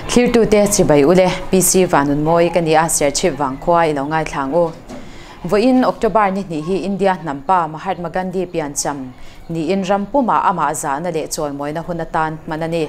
Thlirtute chibai ule, PC Vanunmawi ka ni a, Serchhip vangkhua i lo ngaithla ang u. Vawiin October ni hnih hi India hnampa Mahatma Gandhi piancham niin ram pumah amah zahna leh chawimawina hun atan hman a ni.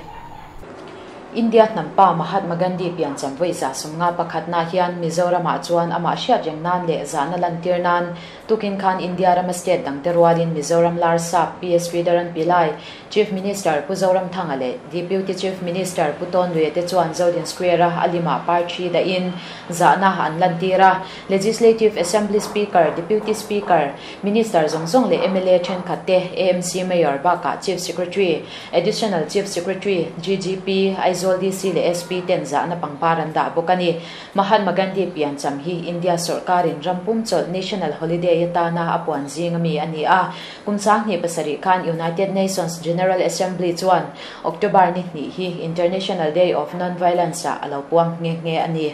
India hnampa Mahatma Gandhi piancham vawi 150 pakhatna hian Mizoramah chuan amah hriat reng nan leh zahna lantir nan Tukin khan India rama state dangte rualin Mizoram Larsap PS Sridharan Pillai, Chief Minister Pu Zoramthanga leh Deputy Chief Minister Pu Tawnluia te chuan Zodin Square-a a limah parthi dahin zahna an lantir a. Legislative Assembly Speaker, Deputy Speaker, Minister zawng zawng leh mla thenkhat te, AMC Mayor bakah Chief Secretary, Additional Chief Secretary, GGP, Aizawl DC leh SP ten zahna pangpar an dah bawk a ni. Mahatma Gandhi piancham hi India sawrkarin ram pum chawlh national holiday atana a puan zing ami a ni a. Kum 2007 khan United Nations General Assembly chuan October ni hnih hi International Day of Non-Violence ah a lo puang nghe nghe a ni.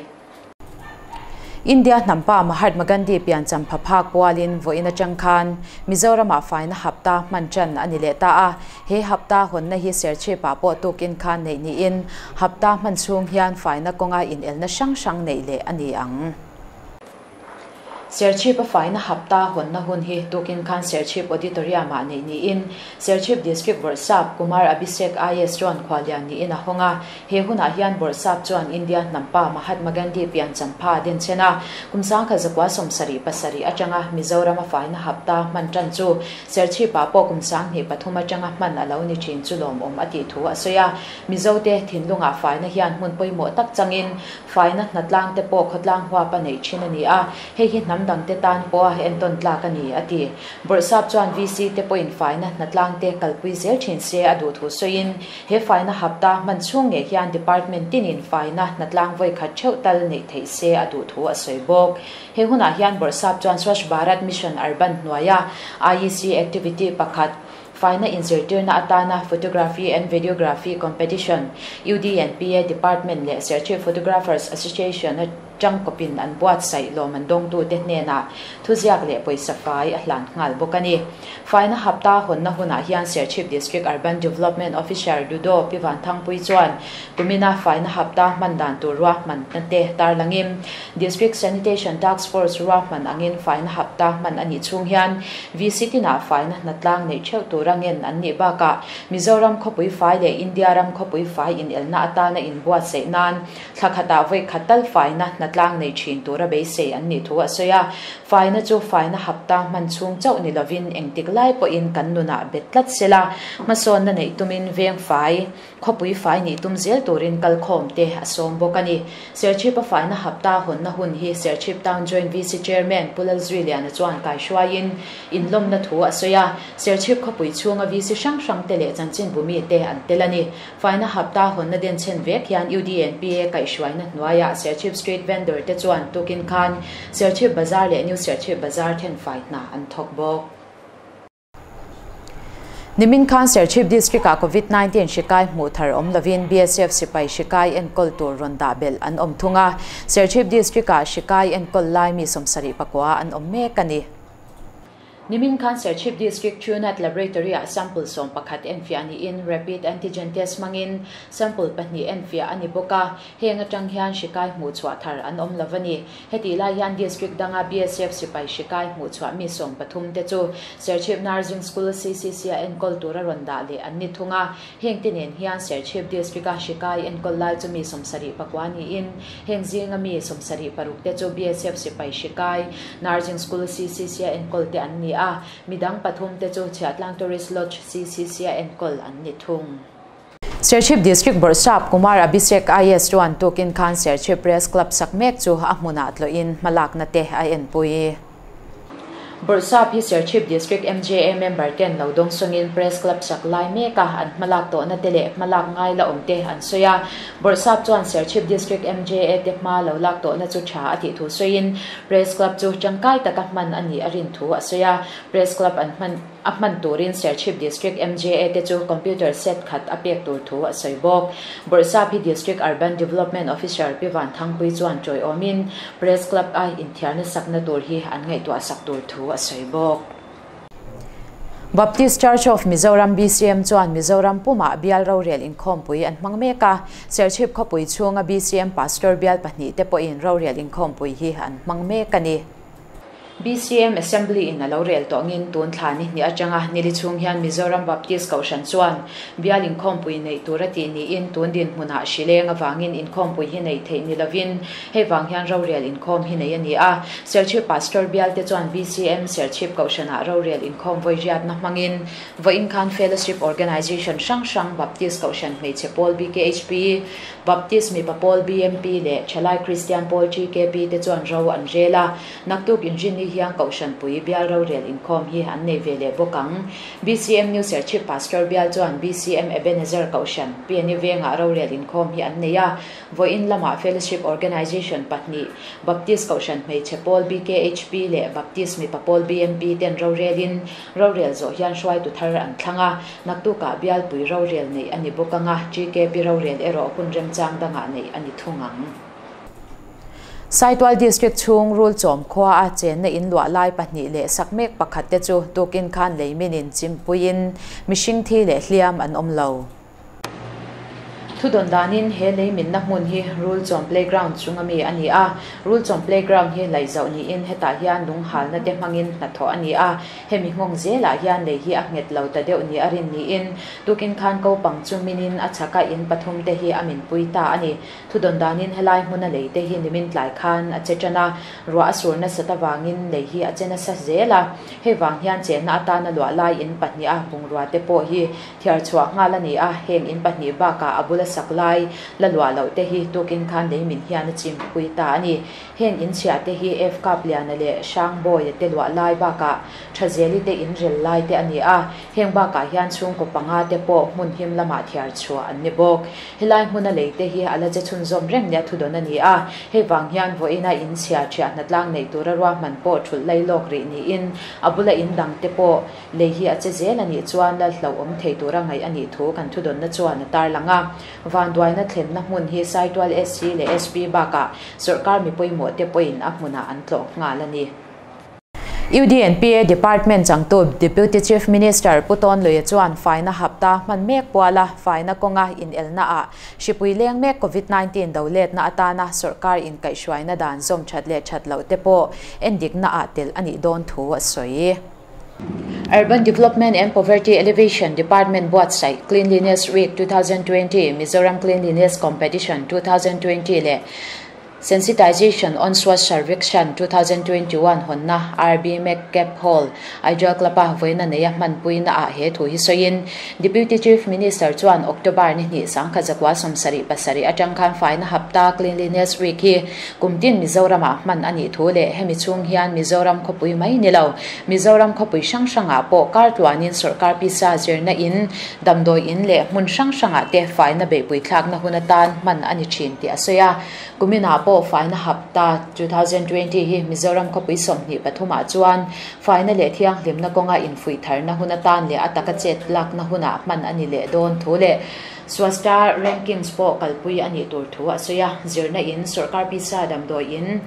India hnampa Mahatma Gandhi piancham pha phak pualin vawiin atang khan Mizoramah faina hapta hman tan a ni leh ta a. He hapta hawnna hi Serchhip-ah pawh tukin khan neih niin, hapta hman chhung hian faina kawnga inelna hrang hrang neih leh a ni ang. Serchhip-a faina hapta hawnna hun hi tukin khan Serchhip Auditorium-ah neih niin, Serchhip District Bawrhsap Kumar Abhishek IAS chuan khuallian niin a hawng a. He hunah hian Bawrhsap chuan India hnampa Mahatma Gandhi pianchampha a denchhen a, kum 1977 atanga Mizoram-a faina hapta hman tan chu Serchhip-ah pawh kum 2003 atanga hman a lo ni thin chu lawmawm a tih thu a sawi a. Mizote thinlungah faina hian hmun pawimawh tak changin faina hnatlang te pawh khawtlang huap a neih thin a ni a, hei hi hnam dangte tan pawha entawn tlak a ni, a ti. Bawrhsap chuan VC te pawhin faina hnatlang te kalpui zel thin se a duh thu sawiin, he faina hapta hman chhung ngei hian department tinin faina hnatlang vawi khat theuh tal neih theih se a duh thu a sawi bawk. He hunah hian Bawrhsap chuan Swachh Bharat Mission Urban hnuaia IEC activity pakhat, faina inzirtirna atana Photography and Videography Competition, UDNPA Department leh Serchhip Photographers Association a tangkawpin an buatsaih lawm an dawngtute hnenah thuziak leh pawisa fai a hlan nghal bawk a ni. Faina hapta hawnna hunah hian Serchhip District Urban Development Officer Dudo Pi Vanthangpui chuan kumina faina hapta hman dan tur ruahmanna te tarlangin District Sanitation Task Force ruahman angin faina hapta hman a nih chhung hian VC tinah faina hnatlang neih theuh tur angen an nih bakah Mizoram khawpui fai leh India ram khawpui fai inelna atana inbuatsaih nan Thla khatah vawi khat tal faina hnatlang nei thin tura beisei an nih thu a sawi a. Faina chu faina hapta hman chhung chauh ni lovin engtik lai pawhin kan nunah bet tlat sela, hmasawnna neih tumin veng fai, khawpui fai nih tum zel turin kalkhawm te a sawm bawk a ni. Serchhip-a faina hapta hawnna hun hi Serchhip Town Joint VC Chairman Pu Lalzuiliana chuan kaihruaiin inlawmna thu a sawi a. Serchhip khawpui chhunga VC hrang hrangte leh chanchinbumi te an tel a ni. Faina hapta hawnna denchhen vek hian UDNPA kaihhruaina hnuaiah Serchhip Street Vendor te chuan tukin khan Serchhip Bazar leh New Serchhip Bazar thenfai hna an thawk bawk. Nimin khan Serchhip District ah Covid 19 hri kai hmuh thar awm lovin BSF sipai hri kai enkawl tur rawn dah belh an awm thung a. Serchhip District ah hri kai enkawl lai mi 74 an awm mek a ni. Nimin khan Serchhip District Truenat Laboratory-ah sample 11 enfiah niin Rapid Antigen Test hmangin sample pahnih enfiah a ni bawk a, heng atang hian hri kai hmuhchhuah thar an awm lo a ni. Hetih lai hian District danga BSF sipai hri kai hmuhchhuah mi 13 te chu Serchhip Nursing School CCC-a enkawl tura rawn dah leh an ni thung a, heng te nen hian Serchhip District-a hri kai enkawl lai chu mi 79 niin heng zinga mi 76 te chu BSF sipai hri kai Nursing School CCC-a enkawl te an ni a, midang pathum te chu Chhiahtlang Tourist Lodge CCC-a enkawl an ni thung. Serchhip District Bawrhsap Kumar Abhishek IAS chuan tukin khan Serchhip Press Club sak mek chu a hmunah tlawhin hmalakna te a enpui. Bawrhsap hi Serchhip District MJA member ten lo dawng sawngin Press Club sak lai meka an hmalak tawhna te leh hmalak ngai la awm te an sawi a. Bawrhsap chuan Serchhip District MJA te hma lo lak tawhna chu tha a tih thu sawiin Press Club chu tangkai taka hman a nih a rin thu a sawi a. Press Club an hman a hman turin Serchhip District MJA te chu computer set khat a pek tur thu a sawi bawk. Bawrhsap hi District Urban Development Officer Pi Vanthangpui chuan tawiawmin Press Club a inthiarna sakna tur hi an ngaihtuah sak tur thu a sawi bawk. Baptist Church of Mizoram, BCM, chuan Mizoram pumah bial rorel inkhawmpui an hmang mek a. Serchhip khawpui chhunga BCM Pastor bial pahnihte pawhin rorel inkhawmpui hi an hmang mek a ni. BCM Assembly in a lo rel tawh angin tun thla ni hnih atanga nili chhung hian Mizoram Baptist Kohhran chuan bial inkhawmpui neih tur a tih niin tun dinhmunah hri leng avangin inkhawmpui hi neih theih ni lovin hei vang hian rorel inkhawm hi nei a ni a. Serchhip Pastor bialte chuan BCM Serchhip Kohhranah rorel inkhawm vawi riatna hmangin vawiin khan Fellowship Organization hrang hrang Baptist Kohhran Hmeichhe Pawl BKHP, Baptist Mipa Pawl BMP leh Thalai Kristian Pawl TKP te chuan ro an rel a. Naktuk inrinni hian Kohhranpui bial rorel inkhawm hi an nei ve leh bawk ang. BCM New Serchhip Pastor bial chuan BCM Ebenezer Kohhran, Piani Vengah rorel inkhawm hi an nei a. Vawiin lamah Fellowship Organization pahnih, Baptist Kohhran Hmeichhe Pawl BKHP leh Baptist Mipa Pawl BMP ten rorelin rorel zawh hian hruaitu thar an thlang a. Naktukah bialpui rorel neih a ni bawk anga, GKP rorel erawh hun remchang dangah neih a ni thung ang. Saitual District chhung Rulchawm khua a chenna in luah lai pahnih leh sak mek pakhat te chu tukin khan leimin in chimpuiin mihring thi leh hliam an awm lo. Thudawn danin he leiminna hmun hi Rulchawm Playground chunga mi a ni a. Rulchawm Playground hi laihzauh niin hetah hian lunghalna te hmangin hnathawh a ni a. Hemi nghawng zelah hian lei hi a nghet lo ta deuh ni a rin niin tukin khan kopang chu minin a chhaka in pathum te hi a minpui ta a ni. Thudawn danin helai hmuna lei te hi nimin tlai khan a che tan a, ruah a sur nasat avangin lei hi a che nasa zel a. Hei vang hian chenna atana luah lai in pahnih a bungrua te pawh hi thiar chhuah nghal a ni a, heng in pahnih bakah a bula sak lai la luah loh te hi tukin khan lei min hian a chimpui ta a ni. Heng in chhia te hi F Kap Liana leh Hrang Bawia te luah lai bakah Thazeli te in rel lai te a ni a, heng bakah hian chhungkaw panga te pawh hmun him lamah thiar chhuah an ni bawk. Helai hmuna lei te hi a la che chhunzawm reng nia thudawn a ni a, hei vang hian vawiina in chhia thiah hnatlang neih tura ruahman pawh thulh lai lawk rih niin a bula in dang te pawh lei hi a che zel a nih chuan la hlauhawm thei tura ngaih a nih thu kan thudawnna chuan a tarlang a. Vanduaina thlenna hmun hi Saitual SC leh SP bakah sawrkar mi pawimawh te pawhin a hmunah an tlawh nghal a ni. UDNPA Department changtu Deputy Chief Minister Pu Tawn Luia chuan faina hapta hman mek puala faina kawnga inelna ah hripui leng mek Covid-19 do letna atana sawrkar inkaihhruaina dan zawm that leh that loh te pawh endikna ah tel a nih dawn thu a sawi. Urban Development and Poverty Alleviation Department buatsaih Cleanliness Week 2020, Mizoram Cleanliness Competition 2020 leh Sensitization on Swachh Survekshan 2021 hawnna RB Mac Cap Hall, Aizawl Club-a vawiina neia hmanpuina ah he thu hi sawiin Deputy Chief Minister chuan October ni hnih 1977 atang khan faina hapta Cleanliness Week hi kum tin Mizoramah hman a nih thu leh hemi chhung hian Mizoram khawpui mai ni lo Mizoram khawpui hrang hrangah pawh kar tluanin sawrkar pisa zirna in, damdawi in leh hmun hrang hrangah te faina beihpui thlakna hun atan hman a ni thin tih a sawi a. Kumina pawh faina hapta 2020 hi Mizoram khawpui 23 ah chuan faina leh thianghlimna kawnga infuih tharna hun atan leh a taka chet lakna hunah hman a ni leh dawn thu leh Swasthya Rankings pawh kalpui a nih tur thu a sawi a. Zirna in, sawrkar pisa damdawi in,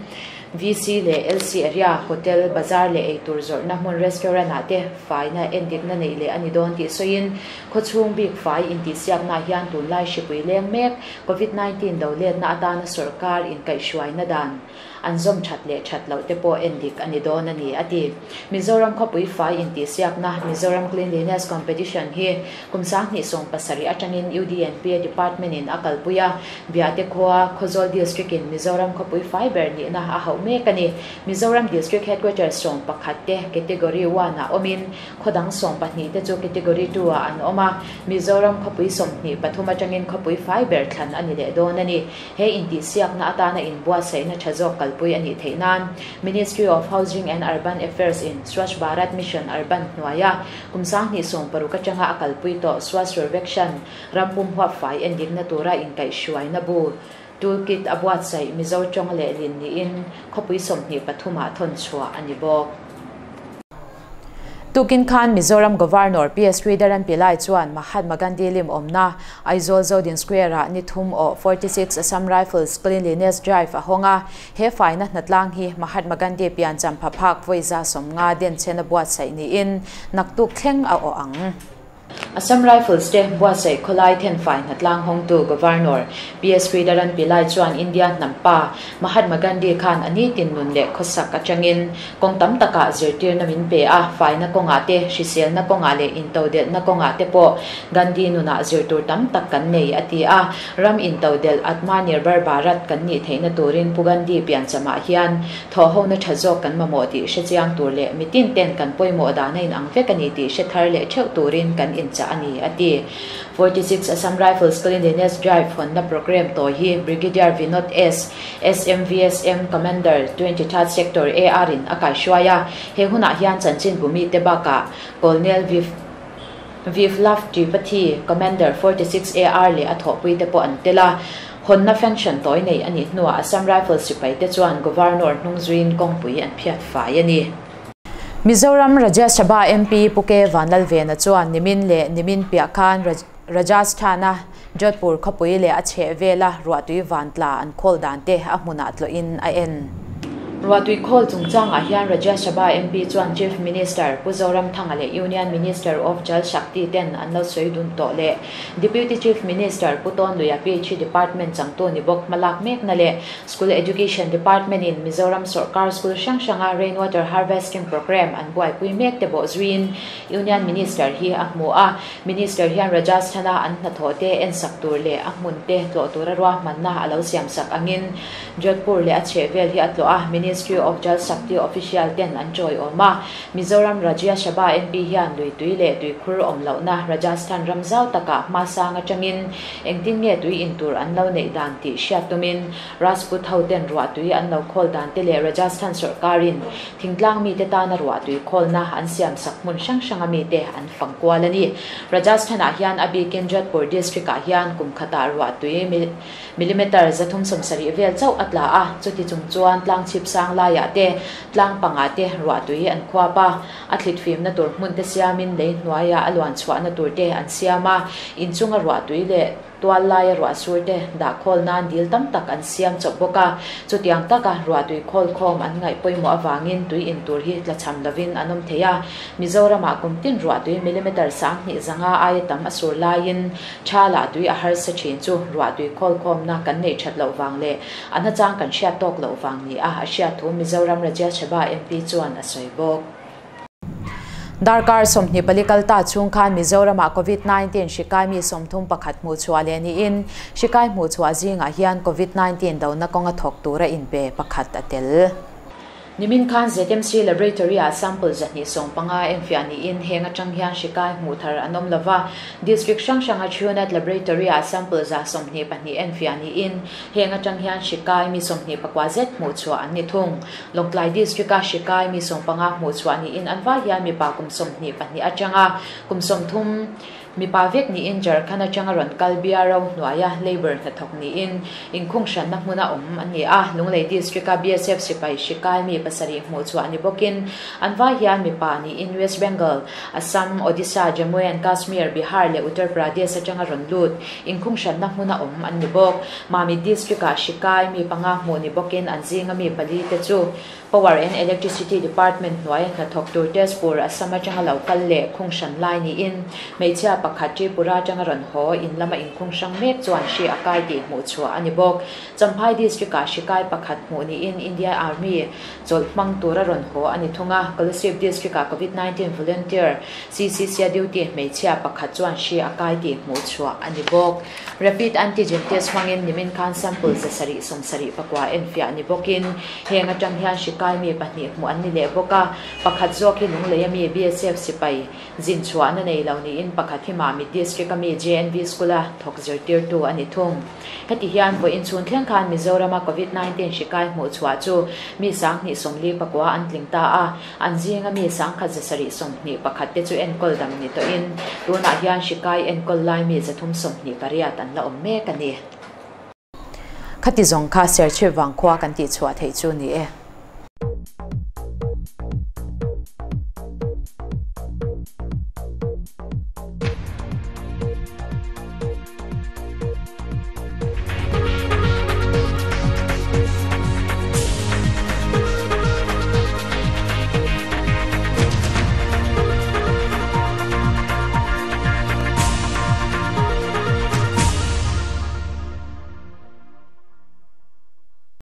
VC leh LC area, hotel, bazar leh eitur zawrhna hmun restaurant ah te faina endikna neih leh a ni dawn tih sawiin khawchhung bik fai intihsiaknaah hian tunlai hripui leng mek Covid-19 do letna atana sawrkar inkaihhruaina dan an zawm that leh that loh te pawh endik a ni dawn a ni, a ti. Mizoram khawpui fai intihsiakna Mizoram Cleanliness Competition hi kum 2017 atangin UDNPA Department in a kalpui a, Biate khua Khawzawl District in Mizoram khawpui fai ber nihna a hauh mek a ni. Mizoram District Headquarters 11 te Category 1 ah awmin Khawdang 12 te chu Category 2 ah an awm a, Mizoram khawpui 23 atangin khawpui fai ber thlan a ni leh dawn a ni. He intihsiakna atana inbuatsaihna tha zawk kalpui a nih theih nan Ministry of Housing and Urban Affairs in Swachh Bharat Mission Urban hnuaia kum 2016 atanga a kalpui tawh Swachh Survekshan rampum huap fai endikna tura inkaihhruaina bu Toolkit a buatsaih Mizo tawng leh lin niin khawpui 23 ah thawn chhuah a ni bawk. Tukin khan Mizoram Governor PS Sridharan Pillai chuan Mahatma Gandhi lim awmna Aizawl Zodin Square-ah ni thum awh 46 Assam Rifles Cleanliness Drive a hawng a, he faina hnatlang hi Mahatma Gandhi piancham pha phak vawi 150 denchhen a buatsaih niin naktuk thleng a awh ang. Assam Rifles te buatsaih khawlai thenfai hnatlang hawngtu Governor PS Sridharan Pillai chuan India hnam pa Mahatma Gandhi khan a nitin nun leh khawsak atangin kawng tam takah zirtirna min pe a, faina kawngah te, hriselna kawngah leh intodelhna kawngah te pawh Gandhi nunah zirtur tam tak kan nei a ti a. Ram intodelh Atmanirbhar Bharat kan nih theihna turin Pu Gandhi pianchamah hian Thawhhona tha zawk kan mamawh tih hre chiang tur leh mitin ten kan pawimawh dahna in ang vek a ni tih hre thar leh theuh turin kan inchah a ni, a ti. 46 Assam Rifles Cleanliness Drive hawnna programme tawi hi Brigadier Vinod S, SMVSM Commander, 23rd Sector AR in a kaihruai a, he hunah hian chanchin bumi te bakah Colonel Vivlav Tripathi, Commander, 46 AR leh a thawhpui te pawh an tel a. Hawnna function tawi nei a nih hnuah Assam Rifles sipai te chuan Governor hnung zuiin kawngpui an phiat fai a ni. Mizoram Rajya Sabha MP Pu K Vanlalvena chuan nimin leh nimin piah khan Rajasthan-a Jodhpur khawpui leh a chheh vela ruahtui vantla an khawl dan te a hmunah tlawhin a en. Ruahtui khawl chungchangah hian Rajya Sabha MP chuan Chief Minister Pu Zoramthanga leh Union Minister of Jal Shakti ten an lo sawi dun tawh leh Deputy Chief Minister Pu Tawnluia PHE Department changtu ni bawk hmalak mekna leh School Education Department in Mizoram sawrkar school hrang hranga Rainwater Harvesting Programme an buaipui mek te bawh zuiin Union Minister hi a hmu a. Minister hian Rajasthan-a an hnathawh te ensak tur leh a hmun te tlawh tura ruahmanna a lo siamsak angin Jodhpur leh a chhehvel hi a tlawh a, Ministry of Jal Shakti official ten an chawiawm a. Mizoram Rajya Sabha MP hian luitui leh tuikhur awm lohna Rajasthan ram zau takah hmasang atangin engtin nge tui in tur an lo neih dan tih hriat tumin Rajput ho ten ruahtui an lo khawl dan te leh Rajasthan sawrkarin Thingtlang mite tana ruahtui khawlna an siamsak hmun hrang hranga mite an fang kual a ni. Rajasthan-ah hian a bikin Jodhpur district-ah hian kum khatah ruahtui millimeter 370 vel chauh a tla a, chuti chung chuan tlang chhip sang laiah te, tlang pangah te ruahtui an khuap a, a thlit fimna tur hmun te siamin lei hnuaiah a luan chhuahna tur te an siam a, inchunga ruahtui leh Tual laia ruah sur te dah khawl nan dil tam tak an siam chawp bawk a, chutiang taka ruah tui khawl khawm an ngaih pawimawh avangin tui in tur hi tlachham lovin an awm thei a. Mizoramah kum tin ruah tui millimeter 2500 aia tam a sur laiin tha lah tui a harsa thin chu ruah tui khawl khawmna kan neih that loh vang leh a nachang kan hriat tawk loh vang ni a a hriat thu Mizoram Rajya Sabha MP chuan a sawi bawk. Darkar 24 kal ta chhung khan Mizoramah Covid 19 hri kaimi 31 hmuh chhuah leh niin, hri kai hmuh chhuah zingah hian Covid 19 dona kawnga thawk tura inpe pakhat a tel. Nimin khan ZMC Laboratory-ah sample 215 enfiah niin heng atang hian hri kai hmuh thar an awm lova, District hrang hranga Truenat Laboratory-ah sample 122 enfiah niin heng atang hian hri kai mi 29 zet hmuh chhuah an ni thung. Lawngtlai District-a hri kai mi 15 hmuh chhuah niin an vai hian mipa kum 22 atanga kum 30 mipa vek niin Jharkhand atanga rawn kal Biaro hnuaia labour hnathawk niin inkhung hranna hmuna awm a ni a. Lunglei District-a BSF sipai hri kai mi pasarih hmuh chhuah ni bawkin an vai hian mipa niin West Bengal, Assam, Odisha, Jammu and Kashmir, Bihar leh Uttar Pradesh atanga rawn lut inkhung hranna hmuna awm an ni bawk. Mami District-ah hri kai mi panga hmuh ni bawkin an zinga mi pali te chu Power and Electricity Department hnuaia hnathawk tur Tezpur, Assam atanga lo kal leh khung hran lai niin hmeichhia pakhat Tripura atanga rawn haw in lama inkhung hrang mek chuan hri a kai tih hmuh chhuah a ni bawk. Champhai District-ah hri kai pakhat hmuh niin India Army chawlh hmang tura rawn haw a ni thung a, Kolasib District-ah Covid 19 volunteer CCC-a duty hmeichhia pakhat chuan hri a kai tih hmuh chhuah a ni bawk. Rapid antigen test hmangin nimin khan sample 779 enfiah ni bawkin heng atang hian hri kai mi pahnih hmuh an ni leh bawk a, pakhat zawk hi Lunglei ami BSF sipai zin chhuahna nei lo niin pakhat hi Mamit District ami JNV School-a thawk zirtirtu a ni thung. Heti hian vawiin chhun thleng khan Mizorama Covid 19 hri kai hmuh chhuah chu mi 2049 an tling ta a, An zinga mi 1721 te chu enkawl dam ni tawhin tunah hian hri kai enkawl lai mi 328 an la awm mek a ni. Khati zawng kha Serchhip vangkhua kan tihchhuah theih chu ni e.